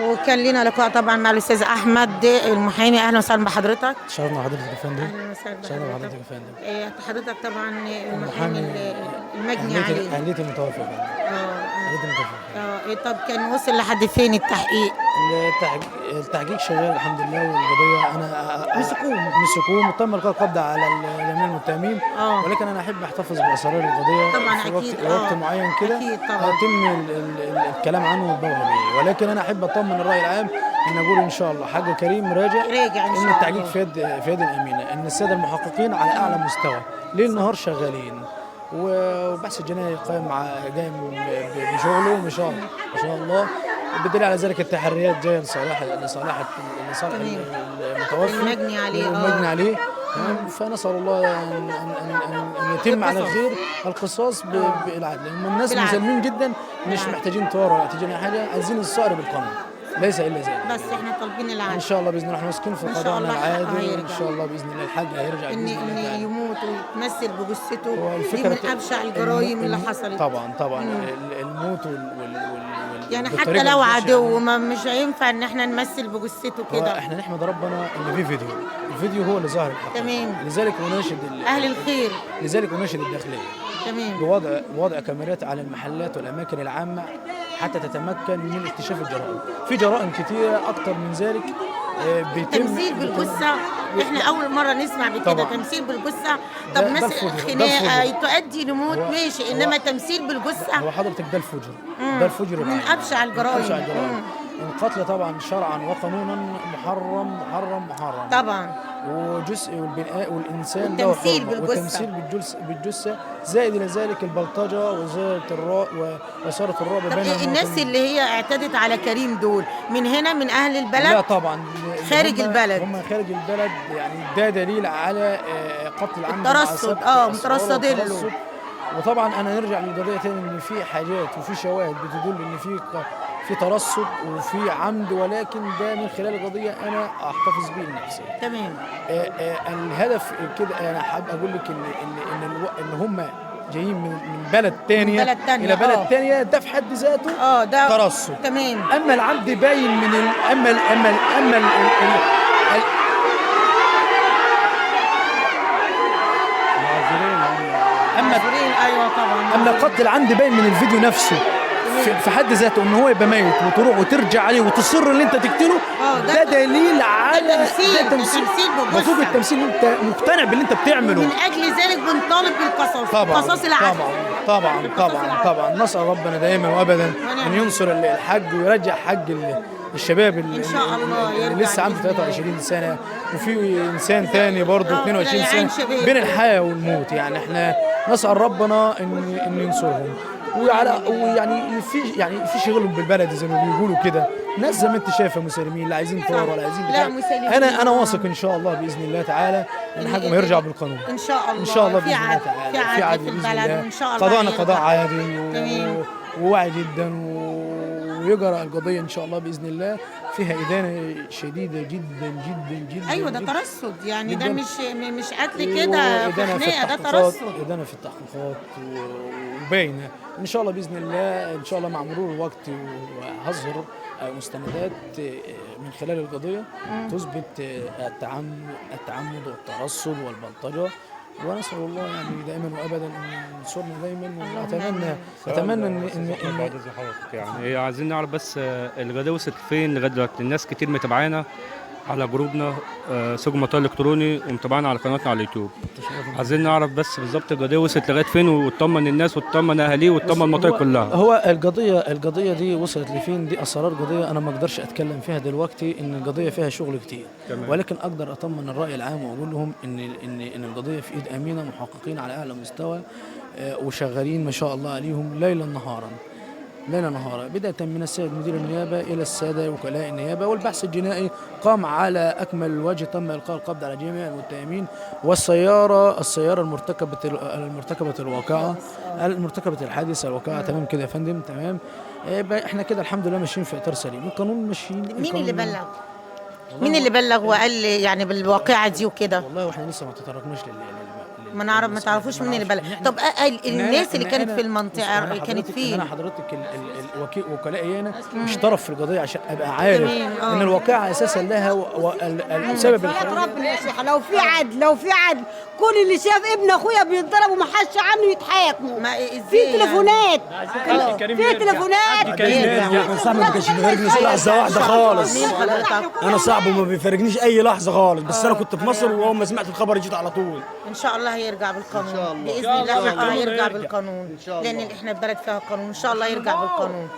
وكان لنا لقاء طبعا مع الاستاذ احمد المحامي. اهلا وسهلا بحضرتك. تشرفنا بحضرتك يا فندم. اهلا وسهلا تشرفنا بحضرتك. بحضرتك يا فندم. حضرتك طبعا المحامي المجني عليه. أهلية المتوفى يا فندم. أهلية المتوفى. طب كان وصل لحد فين التحقيق؟ التحقيق شغال الحمد لله، والقضية أنا مسكوهم وتم إلقاء القبض على جميع المتهمين. ولكن أنا أحب أحتفظ بأسرار القضية طبعا في وقت, أكيد. وقت معين كده أكيد طبعا. يتم الكلام عنه والبوابة به، ولكن أنا أحب أطمن الرأي العام إن أقول إن شاء الله حاج كريم راجع إن إن شاء التحقيق الله. في يد الأمينة، إن السادة المحققين على أعلى مستوى ليل نهار شغالين، والبحث الجنائي قائم جاي بشغله ما شاء الله. بالدليل على ذلك التحريات جاية لصالح المتوفي المجني عليه. المجني عليه. تمام. فنسال الله ان ان ان, أن يتم على خير القصاص بالعدل. هم الناس مسالمين جدا، مش محتاجين طار ولا محتاجين اي حاجة، عايزين الصقر بالقانون ليس الا ذلك. بس احنا طالبين العدل ان شاء الله باذن الله. احنا واثقين في قضاءنا العادل ان شاء الله باذن الله. الحاج هيرجع باذن الله. ان يموت ويتمثل بجثته دي من ابشع الجرايم اللي حصلت. طبعا طبعا. الموت وال يعني حتى لو عدو ما مش هينفع ان احنا نمثل بجثته كده. احنا نحمد ربنا ان في فيديو، الفيديو هو اللي ظاهر الحقيقة. تمام. لذلك اناشد اهل الخير، لذلك اناشد الداخلية. تمام. بوضع كاميرات على المحلات والاماكن العامة حتى تتمكن من اكتشاف الجرائم. في جرائم كتيرة اكتر من ذلك بيتم تمثيل بالجثه. احنا اول مرة نسمع بكده تمثيل بالجثه. طب مثلا خناقه تؤدي لموت ماشي، انما تمثيل بالجثه. هو حضرتك ده الفجر، ده الفجر من ابشع الجرائم. القتل طبعا شرعا وقانونا محرم محرم محرم طبعا، وجزء والبناء والانسان والتمثيل بالجثه، والتمثيل بالجثه، زائد الى ذلك البلطجه وزارة الرعب وإثارة الرعب بين الناس اللي هي اعتدت على كريم دول من هنا من اهل البلد؟ لا طبعا، خارج البلد. هم خارج البلد، يعني ده دليل على قتل عمد الترصد. مترصدين له. وطبعا انا نرجع للقضية تاني، ان في حاجات وفي شواهد بتدل ان في ترصد وفي عمد، ولكن ده من خلال القضية انا احتفظ بيه لنفسي. تمام. الهدف كده انا حابب اقول لك ان ان ان, إن هم جايين من بلد ثانية الى بلد ثانية، ده في حد ذاته ده ترصد. تمام. اما العمد باين من ال اما ال اما ال اما ال ال اما ايوه طبعا. اما قتل العمد باين من الفيديو نفسه في حد ذاته، ان هو يبقى ميت وتروح وترجع عليه وتصر ان انت تقتله، ده دليل على ده تمثيل بالجثه. التمثيل انت مقتنع باللي انت بتعمله. من اجل ذلك بنطالب بالقصاص. طبعا قصاص العدل. طبعا طبعا طبعا طبعا. نسال ربنا دائما وابدا ان ينصر الحج ويرجع حج الشباب اللي ان شاء الله اللي لسه عنده 23 سنة، وفي انسان ثاني برضه 22 سنة بين الحياة والموت. يعني احنا نسال ربنا ان ينصرهم، ويعني في شغلهم بالبلد زي ما بيقولوا كده. ناس زي ما انت شايفه مسالمين، لا عايزين طار ولا عايزين بتاع. انا واثق ان شاء الله باذن الله تعالى ان حقهم هيرجع بالقانون ان شاء الله. ان شاء الله باذن الله تعالى في عدل في البلد وان شاء الله. قضاءنا قضاء عادل وواعي جدا، ويجرى القضية ان شاء الله باذن الله فيها ادانة شديدة جدا جدا جدا. ايوه ده ترصد، يعني ده مش قتل كده في خناقه، ده ترصد. ادانة في التحقيقات وباينه ان شاء الله باذن الله. ان شاء الله مع مرور الوقت وهظهر مستندات من خلال القضية تثبت التعمد والترصد والبلطجه، ونسال الله يعني دائما وابدا ان ينصرنا دايما. واتمنى اتمنى ان يعني عايزين نعرف بس القضية وصلت فين لغاية دلوقتي. الناس كتير متابعانا على جروبنا سوق المطار الالكتروني، ومتابعانا على قناتنا على اليوتيوب. عايزين نعرف بس بالظبط القضية وصلت لغاية فين، وتطمن الناس وتطمن اهاليه وتطمن المنطقة كلها. هو القضية دي وصلت لفين، دي اسرار قضية انا ما اقدرش اتكلم فيها دلوقتي، ان القضية فيها شغل كتير. تمام. ولكن اقدر اطمن الراي العام واقول لهم ان ان ان القضية في ايد امينه، محققين على اعلى مستوى، وشغالين ما شاء الله عليهم ليلا نهارا ليلا نهارا، بداية من السيد مدير النيابة إلى السادة وكلاء النيابة، والبحث الجنائي قام على أكمل الوجه. تم إلقاء القبض على جميع المتهمين، والسيارة المرتكبة الواقعة، المرتكبة الحادثة الواقعة. تمام كده يا فندم؟ تمام. احنا كده الحمد لله ماشيين في إطار سليم، القانون ماشيين. مين اللي بلغ؟ مين اللي بلغ وقال يعني بالواقعة دي وكده؟ والله واحنا لسه ما تطرقناش ما نعرف، ما تعرفوش مين اللي بلغ. طب الناس اللي كانت في المنطقة كانت فين؟ انا حضرتك وكلائي انا مش طرف في القضية عشان ابقى عارف ان الواقعة اساسا لها سبب ربنا يا شيخ. لو في عدل، لو في عدل، كل اللي شاف ابن اخويا بيتضرب وما حدش عنه يتحاكموا. في تليفونات، في تليفونات. انا صاحبي ما كانش بيفارقنيش لحظة واحدة خالص. انا صاحبه ما بيفارقنيش اي لحظة خالص، بس انا كنت في مصر واول ما سمعت الخبر جيت على طول. ان شاء الله هيرجع بالقانون ان شاء الله، باذن الله هيرجع بالقانون، لان احنا في بلد فيها قانون. ان شاء الله يرجع بالقانون.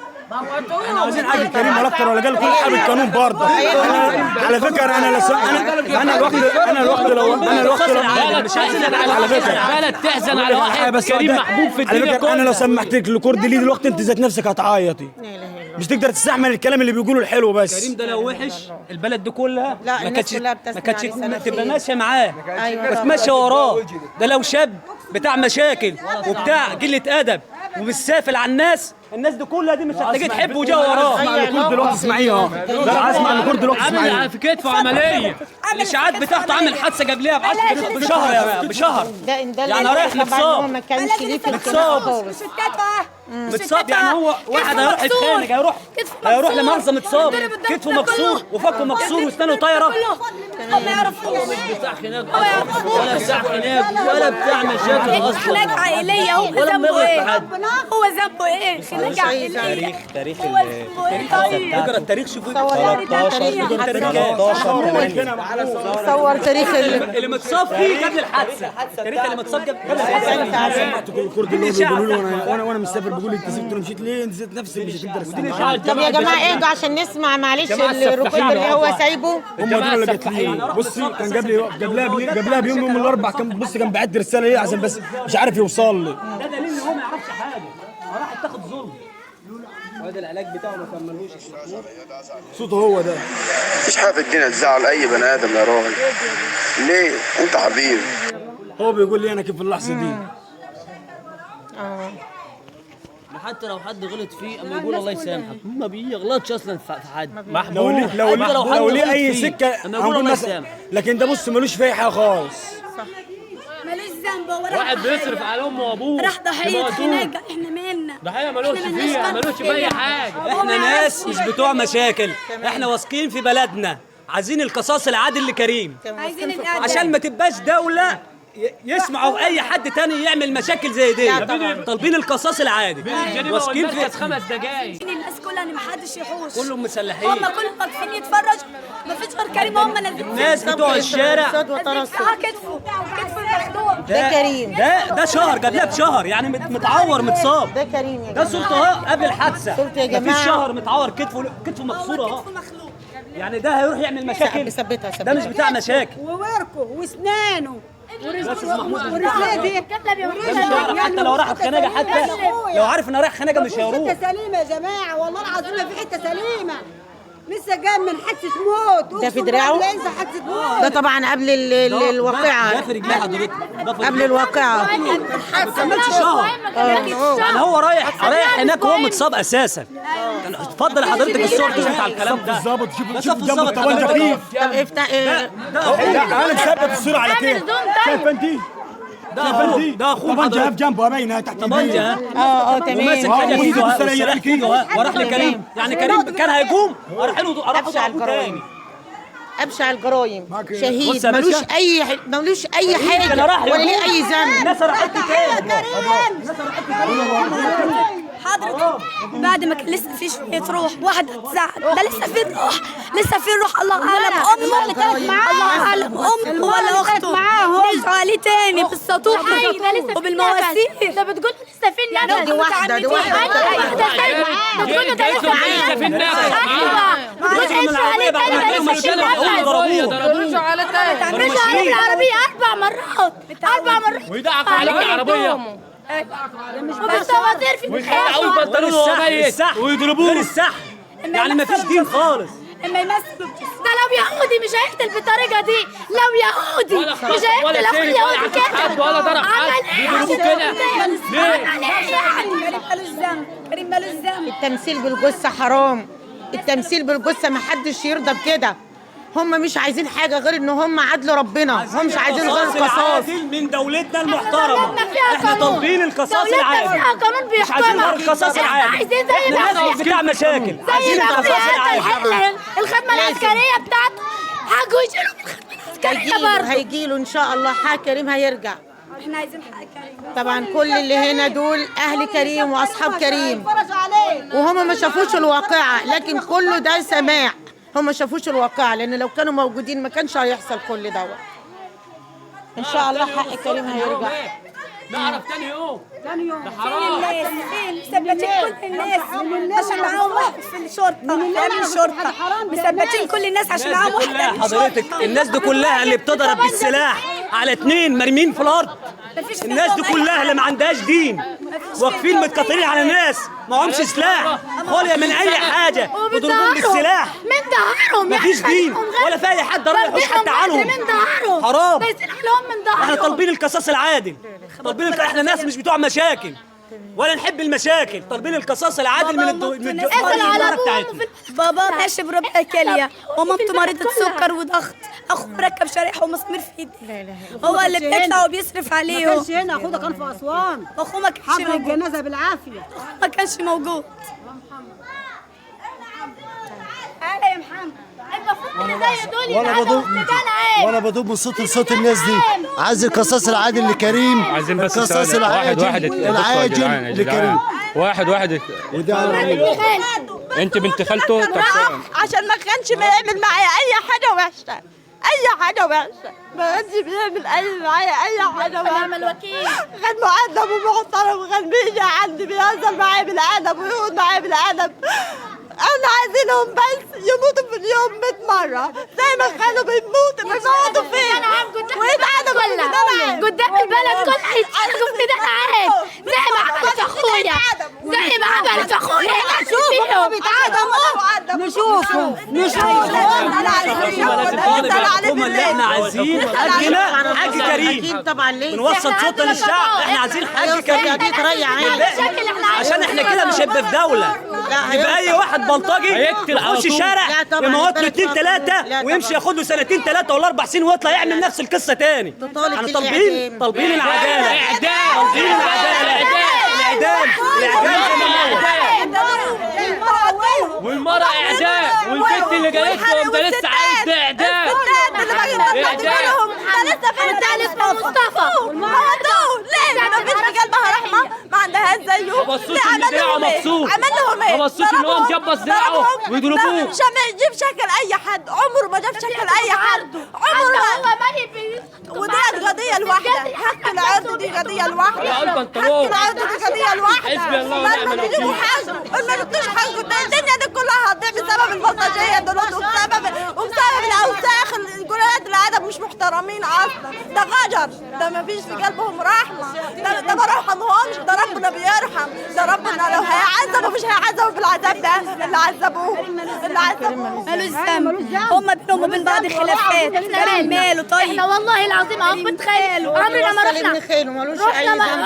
احنا عاوزين حاجة كريم ولا اكتر ولا اقل، كل حاجة بالقانون برضه. على فكرة انا انا الوقت انا الوقت لو انا الوقت لو على فكرة بلد تحزن على واحد كريم محبوب في الدنيا كلها. انا لو سمحت لك الكورد ليه دلوقتي انت ذات نفسك هتعيطي، مش تقدر تستحمل الكلام اللي بيقوله الحلو. بس كريم ده لو وحش البلد دي كلها ما كانتش تبقى ماشية معاه، بس ماشية وراه. ده لو شاب بتاع مشاكل وبتاع قلة ادب وبالسافل على الناس، الناس دي كلها دي مش هتلاقيه تحبه وجا وراه. اسمع الكورد دلوقتي اسمعيها، لا اسمع الكورد دلوقتي اسمعيها. عامل في كتفه عملية، الاشاعات بتاعته عامل حادثه قبلها بشهر يا بشهر، يعني رايح متصاب، ما كانش ليه في متصاب متصاب، يعني هو واحد هيروح يتخانق، هيروح لمؤاخذه متصاب، كتفه مكسور وفكه مكسور واسنانه طايره. ما يعرفوش، مش بتاع خناق ولا بتاع خناق ولا بتاع مشاكل اصلا. خناق عائلية، هو ذنبه ايه؟ هو ذنبه ايه؟ خناق عائلية. تاريخ اقرا التاريخ، شوفوا 13 صور تاريخ اللي متصاب فيه قبل الحادثة، التاريخ اللي متصاب قبل الحادثة. سمعت كل الكورد اللي بيقولوا لي وانا مسافر بقول لي انت سبت ومشيت ليه؟ انت ذات نفسك مش هتقدر تستحمل. طب يا جماعة اهدوا عشان نسمع، معلش الركود اللي هو سايبه. هم دول اللي جت لي. بصي كان قبلها بيوم، يوم الاربع، كان بص كان بعت رسالة ليه عشان بس مش عارف يوصل لي. ده دليل ان هو ما يعرفش حاجة، راحت تاخد ظلم. وهذا العلاج بتاعه ما كملوش. صوته هو ده. مفيش حاجة في الدنيا تزعل اي بني ادم يا راجل. ليه؟ انت حبيبي. هو بيقول لي انا كيف في اللحظة دي. حتى لو حد غلط فيه اما يقول الله يسامحك، ما بيغلطش اصلا في حد. لو ليه اي سكة هنقول الله يسامحك، لكن ده بص ملوش في اي حاجة خالص. صح، ملوش ذنب. هو واحد بيصرف على امه وابوه، راح ضحية خناقه، احنا مالنا؟ ضحية ملوش فيها، ملوش في اي حاجة. احنا ناس مش بتوع مشاكل، احنا واثقين في بلدنا، عايزين القصاص العادل لكريم، عشان ما تبقاش دولة يسمعوا اي حد تاني يعمل مشاكل زي دي. طالبين القصاص العادي، واثقين في 5 دقايق. الناس كلها ان ما حدش يحوش، كلهم مسلحين، هم كلهم واقفين يتفرجوا، ما فيش غير كريم. هم نازلين الناس بتوع الشارع. كتفه كتفه المخلوع ده كريم، ده شهر قبلها بشهر، يعني متعور متصاب. ده كريم يا ده صورته اهو قبل الحادثة، صورته يا جماعة، مفيش شهر متعور، كتفه مكسور اهو، يعني ده هيروح يعمل مشاكل؟ ده مش بتاع مشاكل. ووركه واسنانه ورجليه دي، حتى لو راحت خناقه، حتى لو عارف انه رايح خناقه مش هيروح. حتة سليمة يا جماعة، والله العظيم ما في حتة سليمة. لسه جاي من حادثه موت، ده في دراعه، ده طبعا قبل الواقعة، ده في رجليه حضرتك، قبل الواقعة ما كملش شهر. يعني هو رايح هناك وهو متصاب اساسا. اتفضل حضرتك الصور تثبت على الكلام ده. الظابط شوف جنب الطبنجه فيه. طب افتح. لا انا مثبت الصورة على كده، شايف انت؟ ده اخوه طبنجه جنبه باينة تحت طبنجه. تمام. وماسك حاجة في ايده وراح لكريم، يعني كريم كان هيقوم راح له ابشع الجرايم، ابشع الجرايم. شهيد ملوش اي ملوش اي حاجة ولا ليه اي ذنب. الناس راحت تاني، حضرتك بعد ما كان لسه في شوية روح، واحد هتزعل، ده لسه في روح، لسه في روح. الله اعلم امه، الله اعلم امه ولا اخته رجعوا عليه تاني بالسطوح وبالمواسير. ده بتقول لسه في النفس، دي واحدة، دي واحدة، بتقول له ده لسه في النفس. ايوه بتقول ارجعوا عليه تاني، ده لسه في النفس. رجعوا عليه تاني، رجعوا عليه بالعربية 4 مرات، 4 مرات، ويدعكوا عليك العربية وبالسواطير في ويخلعوا البنطلون وهو ميت ويضربوه السحب. يعني ما فيش دين خالص. اما يمثل ده لو يهودي مش هيقتل بالطريقة دي، لو يهودي مش هيقتل اخو اليهودي كده ولا ضرب حد، بيضربوه كده ليه؟ عمل ايه يعني؟ كريم مالوش ذنب، كريم مالوش ذنب. التمثيل بالجثه حرام، التمثيل بالجثه ما حدش يرضى بكده. هم مش عايزين حاجة غير ان هم عدل ربنا، هم مش عايزين غير القصاص العادل من دولتنا المحترمة. احنا طالبين القصاص العادل، فيها قانون بيحكمها، مش عايزين غير القصاص العادل. عايزين زي ما الناس بتاع مشاكل، عايزين القصاص العادل. الخدمة العسكرية بتاعته حقه يشيلوا من الخدمة العسكرية برضه. هيجيله ان شاء الله حق كريم، هيرجع. احنا عايزين حق كريم. طبعا كل اللي هنا دول اهل كريم واصحاب كريم، وهم ما شافوش الواقعة، لكن كله ده سماع، هم ما شافوش الواقعة، لان لو كانوا موجودين ما كانش هيحصل كل دوت. ان شاء الله حق كريم هيرجع. نعرف تاني يوم، تاني يوم. ده حرام. مثبتين كل الناس عشان معاهم واحد في الشرطة، من الشرطة مثبتين كل الناس عشان معاهم واحد. حضرتك الناس دي كلها اللي بتضرب بالسلاح على 2 مرمين في الارض، الناس دي كلها اللي ما عندهاش دين، واقفين متقاتلين على الناس معهمش سلاح، خالية من اي حاجة، بيضربوهم بالسلاح من ظهرهم. مفيش دين ولا في اي حد رايح يحوش حتى عنهم، من ظهرهم حرام. من ظهرهم. احنا طالبين القصاص العادل، طالبين احنا ناس مش بتوع مشاكل ولا نحب المشاكل، طالبين القصاص العادل من الدولة بتاعتنا. بابا ماشي بربع كليه، ومامته مريضه سكر وضغط، اخوه مركب شريحة ومسمار في ايده، هو اللي بيطلع وبيصرف عليه. ما كانش هنا، اخوه ده كان في اسوان، اخوه ما كانش حضر موجود، الجنازة بالعافية، اخوه ما كانش موجود. تعالى يا محمد، المفروض زي دول ولا بدوب من صوت لصوت الناس دي. عايز القصاص العادل لكريم، عايزين بس القصاص العادل، واحد العاجل لكريم، واحد واحد. وده انت بنت خالته. عشان ما كانش بيعمل معايا اي حاجة وحشة، اي حاجة وحشة، ما كانش بيعمل اي معايا اي حاجة وحشة. نعم الوكيل كان مؤدب ومحترم، وكان بيجي عندي بيهزر معايا بالادب ويقعد معايا بالادب. انا عايزينهم بس يموتوا في اليوم 100 مرة زي ما كانوا بيموتوا، بيموتوا فين؟ ويتعدموا في ميدان عام قدام البلد كلها، يتعدموا في ميدان عام زي ما عملت اخويا، زي ما عملت اخويا. نشوفهم بيتعدموا، نشوفهم نشوفهم. اللي احنا عايزين حقنا، حق كريم. اكيد طبعا. ليه بنوصل صوتنا للشعب؟ احنا عايزين حق كريم، عشان احنا كده مش هيبقى في دولة، يبقى اي واحد بلطجي يخش شارع يموت له 2 3 ويمشي ياخد له 2 3 ولا 4 سنين ويطلع يعمل نفس القصة تاني. احنا طالبين العدالة، طالبين العدالة، الاعدام، الاعدام، والمرأة اعدام، والبنت اللي جالت لهم ده لسه عايز اعدام، ده لسه في ده اسمه مصطفى. موتوه ليه؟ ما فيش في قلبها رحمه، ما عندهاش زيه. ما بصوش ان دراعه مبسوط، عمل لهم ايه؟ ما بصوش ان هو مجبص دراعه ويضربوه. مش يجيب شكل اي حد، عمره ما جاب شكل اي حد، عمره ما. ودي قضية لوحدها، حق العرض دي قضية لوحدها، حق العرض دي قضية لوحدها. ما تجيبوا حقه، ما جبتوش حقه، الدنيا دي كلها هتضيع بسبب البلطجيه دول، وبسبب الاوساخ، الجولات الادب مش محترمين اصلا. ده غجر، ده ما فيش في قلبهم رحمه، ده ما رحمهمش، ده ربنا بيرحم، ده ربنا لو هيعذبوا مش هيعذبوا بالعذاب ده اللي عذبوه، اللي عذبوه. مالوش ذنب، هما بينهم وبين بعض خلافات. كريم ماله طيب؟ احنا والله العظيم اهو بنتخيل عمرنا ما رحنا،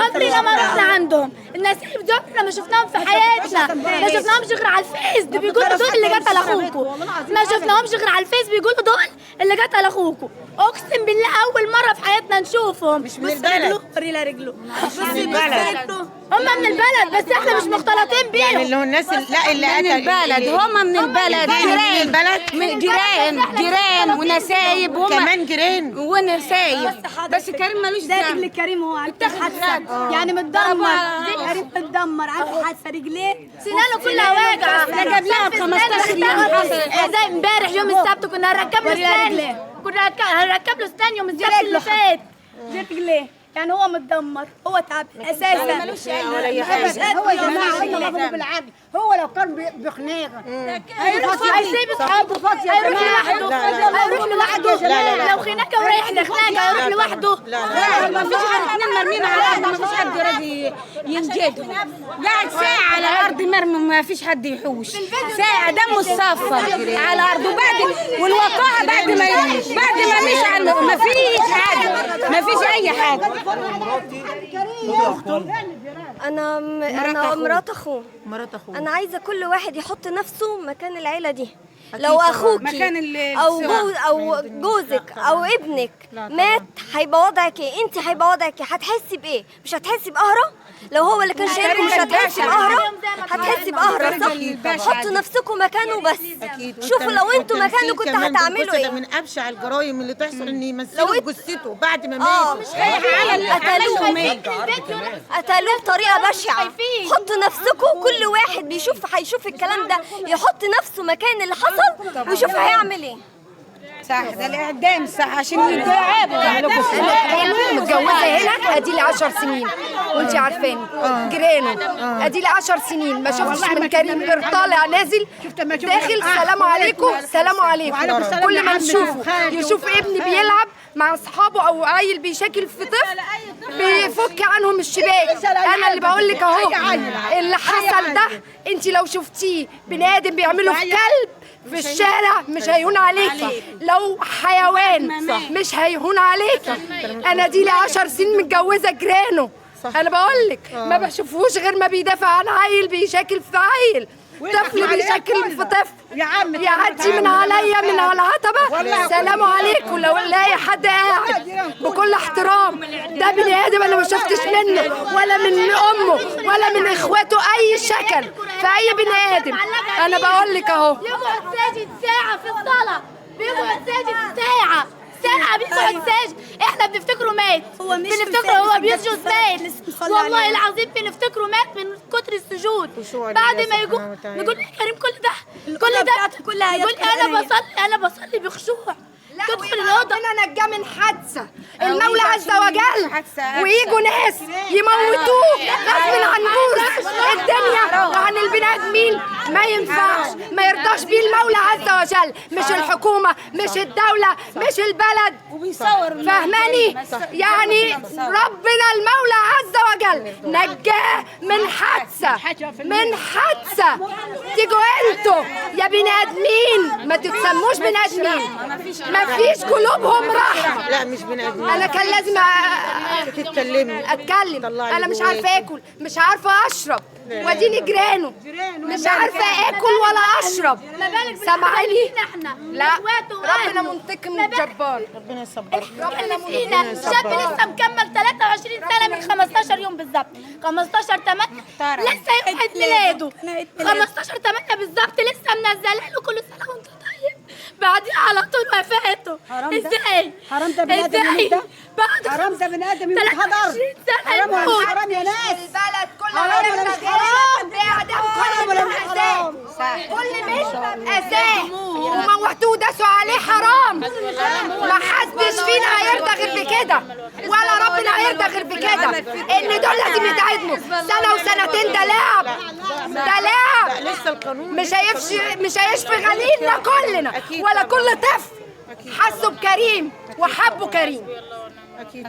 عمرنا ما رحنا عندهم. النسيب دول احنا ما شفناهم في حياتنا، ما شفناهمش غير على الفيس. دي بيقولوا دول اللي قتل اخوكم، ما شفناهمش غير على الفيس بيقولوا دول اللي قتل اخوكم. اقسم بالله اول مرة في حياتنا نشوفهم. مش من البلد، رجله رجله مش من البلد، هم من البلد بس احنا مش مختلطين بيهم. يعني اللي هو الناس لا اللي من البلد، هم من البلد، جيران، جيران، جيران ونسايب، هم كمان جيران ونسايب. بس كريم مالوش ده رجل كريم، هو عنده حادثه يعني متدمر، كريم متدمر عنده حادثه، رجليه سنانه كلها واجعه. ده جاب لها ب 15 يوم حصلت. زي امبارح يوم السبت كنا هنركب له سنان، كنا هنركب له سنان يوم السبت اللي فات. رجليه يعني هو متدمر، هو تعب اساسا، مالوش ولا اي حاجة. هو يا جماعة هم ضربوا بالعدل، هو لو كان بخناقه هيسيب اصحابه، هيروح لوحده، هيروح لوحده. لو خناقه ورايح لخناقه هيروح لوحده. ما فيش غير 2 مرمين على الارض، ما فيش حد راضي ينجدهم. قاعد ساعة على الارض مرمي، ما فيش حد يحوش ساعة، دمه الصفر على الارض. وبعد والوقاحه بعد ما مشي عنه ما فيش حاجة، ما فيش اي حاجة. انا مرات اخوه. مرات اخوه. انا عايزه كل واحد يحط نفسه مكان العيلة دي. لو اخوكي او جوزك او ابنك مات هيبقى وضعك ايه؟ انت هيبقى وضعك ايه؟ هتحسي بايه؟ مش هتحسي بقهره؟ لو هو اللي كان شايلكم مش هتحسي بقهره؟ هتحسي بقهره صح؟ حطوا نفسكم مكانه بس، شوفوا لو انتوا مكانه كنتوا هتعملوا ايه. ده من ابشع الجرايم اللي تحصل ان يمثلوا بجثته بعد ما مات. مش قتلوه بطريقة بشعة. حطوا نفسكم، كل واحد بيشوف هيشوف الكلام ده يحط نفسه مكان اللي حصل ويشوف هيعمل ايه. صح، ده الاعدام صح عشان يتعاقبوا. انا متجوزة هنا ادي لي 10 سنين وانت عارفاني، جيرانه ادي لي 10 سنين ما شفتش من كريم غير طالع نازل داخل سلام عليكم سلام عليكم. كل ما نشوفه يشوف ابني بيلعب مع اصحابه او عيل بيشاكل في طفل بيفك عنهم الشباك. انا اللي بقول لك اهو اللي حصل ده، انت لو شفتيه بني ادم بيعمله في كلب في الشارع مش هيهون عليكي، لو حيوان مش هيهون عليكي. انا دي لي 10 سنين متجوزة جيرانه، انا بقول لك ما بشوفهوش غير ما بيدافع عن عيل بيشاكل في عيل، طفل بيشكل في طفل يعدي من عليا من على العتبة سلام عليكم. لو الاقي حد قاعد بكل احترام، ده بني ادم انا ما شفتش منه ولا من امه ولا من اخواته اي شكل في اي بني ادم. انا بقول لك اهو يقعد ساجد ساعة في الصلاة، بيقعد ساجد ساعة ساعة، بيقعد ساجد. احنا بنفتكره مات، بنفتكره هو بيسجد مات، والله العظيم بنفتكره مات من كتر السجود. بعد ما يقول نقول يا كريم كل ده كل ده يقول انا بصلي، انا بصلي بخشوع. تدخل الاوضة ربنا نجاه من حادثه المولى عز وجل، ويجوا ناس يموتوه غصب عن بورس الدنيا وعن البني ادمين. ما ينفعش، ما يرضاش بيه المولى عز وجل، مش الحكومة مش الدولة مش البلد، فاهماني؟ يعني ربنا المولى عز وجل نجاه من حادثه، من حادثه. تيجوا انتوا يا بني ادمين ما تتسموش بني ادمين، ما فيش قلوبهم رحمه. لا مش بني ادمين. انا كان لازم تتكلمي، اتكلم. انا مش عارفه اكل، مش عارفه اشرب، واديني جيرانه مش عارفه اكل ولا اشرب. سامعاني؟ لا ربنا منتقم جبار، ربنا يصبرنا. ربنا فينا شاب لسه مكمل 23 سنة من 15 يوم بالظبط، 15/8 لسه يوم عيد ميلاده، 15/8 بالظبط لسه منزله له كل سنة وانت طيب، بعديها على طول وفاته. ازاي؟ حرام ده بني ادم يموت، ده حرام ده بني ادم يموت، هدر. حرام ولا مش حرام يا ناس؟ البلد كلها حرام، حرام ولا مش حرام؟ كل مش اذاه وموتوه وداسوا عليه حرام. ما حدش فينا هيرضى غير بكده، ولا ربنا هيرضى غير بكده، ان دول لازم يتعدموا سنة وسنتين. ده لعب، ده لعب، لسه القانون مش هيفشي، مش هيشفي غليلنا كلنا ولا كل طفل حسوا بكريم وحبوا كريم. اكيد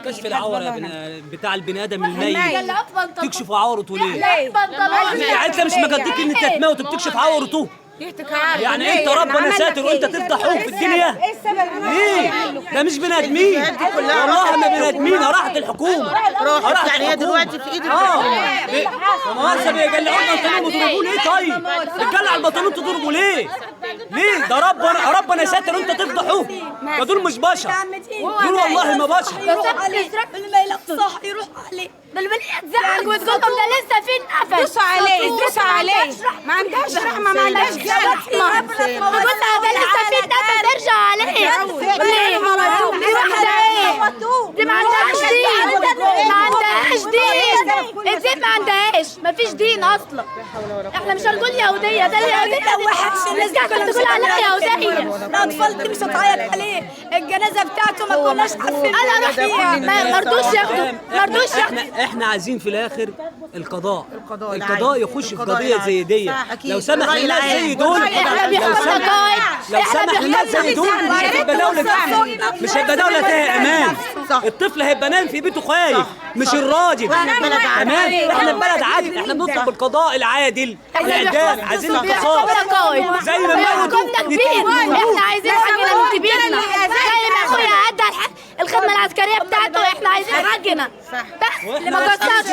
كشف العورة بتاع البني ادم الميت، تكشف عورته ليه؟ يعني انت مش مجدك ان انت تموت وبتكشف عورته؟ يعني انت ربنا ساتر وانت تفضحوه في الدنيا؟ ليه؟ ده مش بني ادمين، والله ما بني ادمين. راحت الحكومة، راحت يعني هي دلوقتي في ايد الحكومة. لا مؤاخذة بيقلعوا البنطلون وتضربوه ليه؟ طيب بتقلع البنطلون تضربه ليه؟ ليه؟ ده ربنا ساتر وانت تفضحوه. ده دول مش بشر، دول والله ما بشر. صح يروح عليه ده البنية تزعق وتقول لهم ده لسه في نفس. دوسوا عليه، دوسوا عليه، ما عندهاش رحمه، ما عندهاش رحمه. بقول لها ده لسه في نفس، ارجع عليه. ليه؟ دي واحدة ايه؟ دي ما عندهاش دين، ما عندهاش دين، الدين ما عندهاش، ما فيش دين اصلا. احنا مش هنقول يهودية، ده اليهودية وحش، الناس دي تقول عليها يهودية. الاطفال دي مش هتعيط عليه، الجنازة بتاعته ما كناش عارفين. انا رحت ما رضوش ياخدوا، ما رضوش ياخدوا. احنا عايزين في الاخر القضاء، القضاء يخش في قضية زي دي. لو سمح للناس زي دول، لو سمح للناس زي دول مش هتبقى دولة، مش هيبقى دولة فيها امان. الطفل هيبقى نايم في بيته خايف، مش الراجل. تمام؟ احنا في بلد عادل، احنا بنطلب القضاء العادل، الاعدام، عايزين القصاص زي ما موتوا. احنا عايزين حاجة من كبيرنا، زي ما اخويا ادى الخدمة العسكرية بتاعته. احنا احنا عايزين حقنا بس. اللي ما قصرش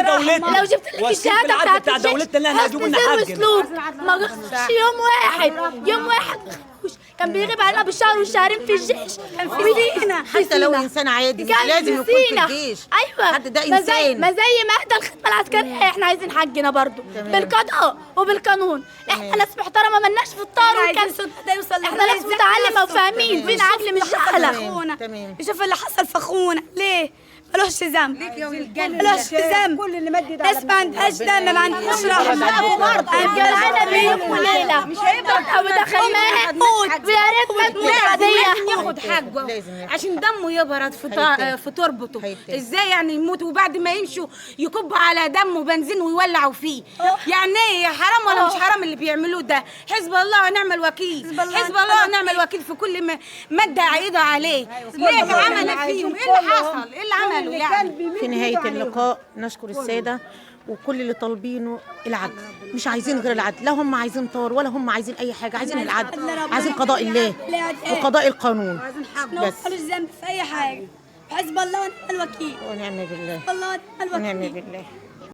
لو جبت لك الشهادة بتاعت بتاع دولتنا اللي احنا عايزين منها حقنا. سلوك ما قصرش يوم واحد، يوم واحد كان بيغيب علينا بالشهر والشهرين في الجيش. كان في سينا، حتى لو انسان عادي مش لازم يكون في الجيش. ايوه حد ده انسان. ما زي ما اهدى الخدمة العسكرية احنا عايزين حقنا برضه بالقضاء وبالقانون. احنا ناس محترمه مالناش في الطار والكلام ده يوصل. احنا ناس متعلمة وفاهمين، فينا عقل مش جهله. يشوف اللي حصل في اخونا ليه؟ ملوش ذنب، ملوش ذنب. ناس ما عندهاش دم، ما عندهاش رحمه. أنا بيوم وليلة مش هيبقى ودخل موت، ويا ريت ما تموت. لازم ياخد حقه عشان دمه يبرد في تربته. ازاي يعني يموت وبعد ما يمشوا يكبوا على دمه بنزين ويولعوا فيه؟ يعني ايه، حرام ولا مش حرام اللي بيعملوه ده؟ حزب الله ونعم الوكيل، حزب الله ونعم الوكيل في كل مادة عايدة عليه. ليه عمل فيهم؟ ايه اللي حصل؟ ايه اللي عمله يعني؟ في نهاية اللقاء نشكر السادة وكل اللي طالبينه العدل، مش عايزين غير العدل، لا هم عايزين طار ولا هم عايزين اي حاجة، عايزين العدل، عايزين قضاء الله وقضاء القانون بس. مالوش ذنب في اي حاجة. حسب الله ونعم الوكيل. ونعم بالله. الله ونعم الوكيل. ونعم بالله.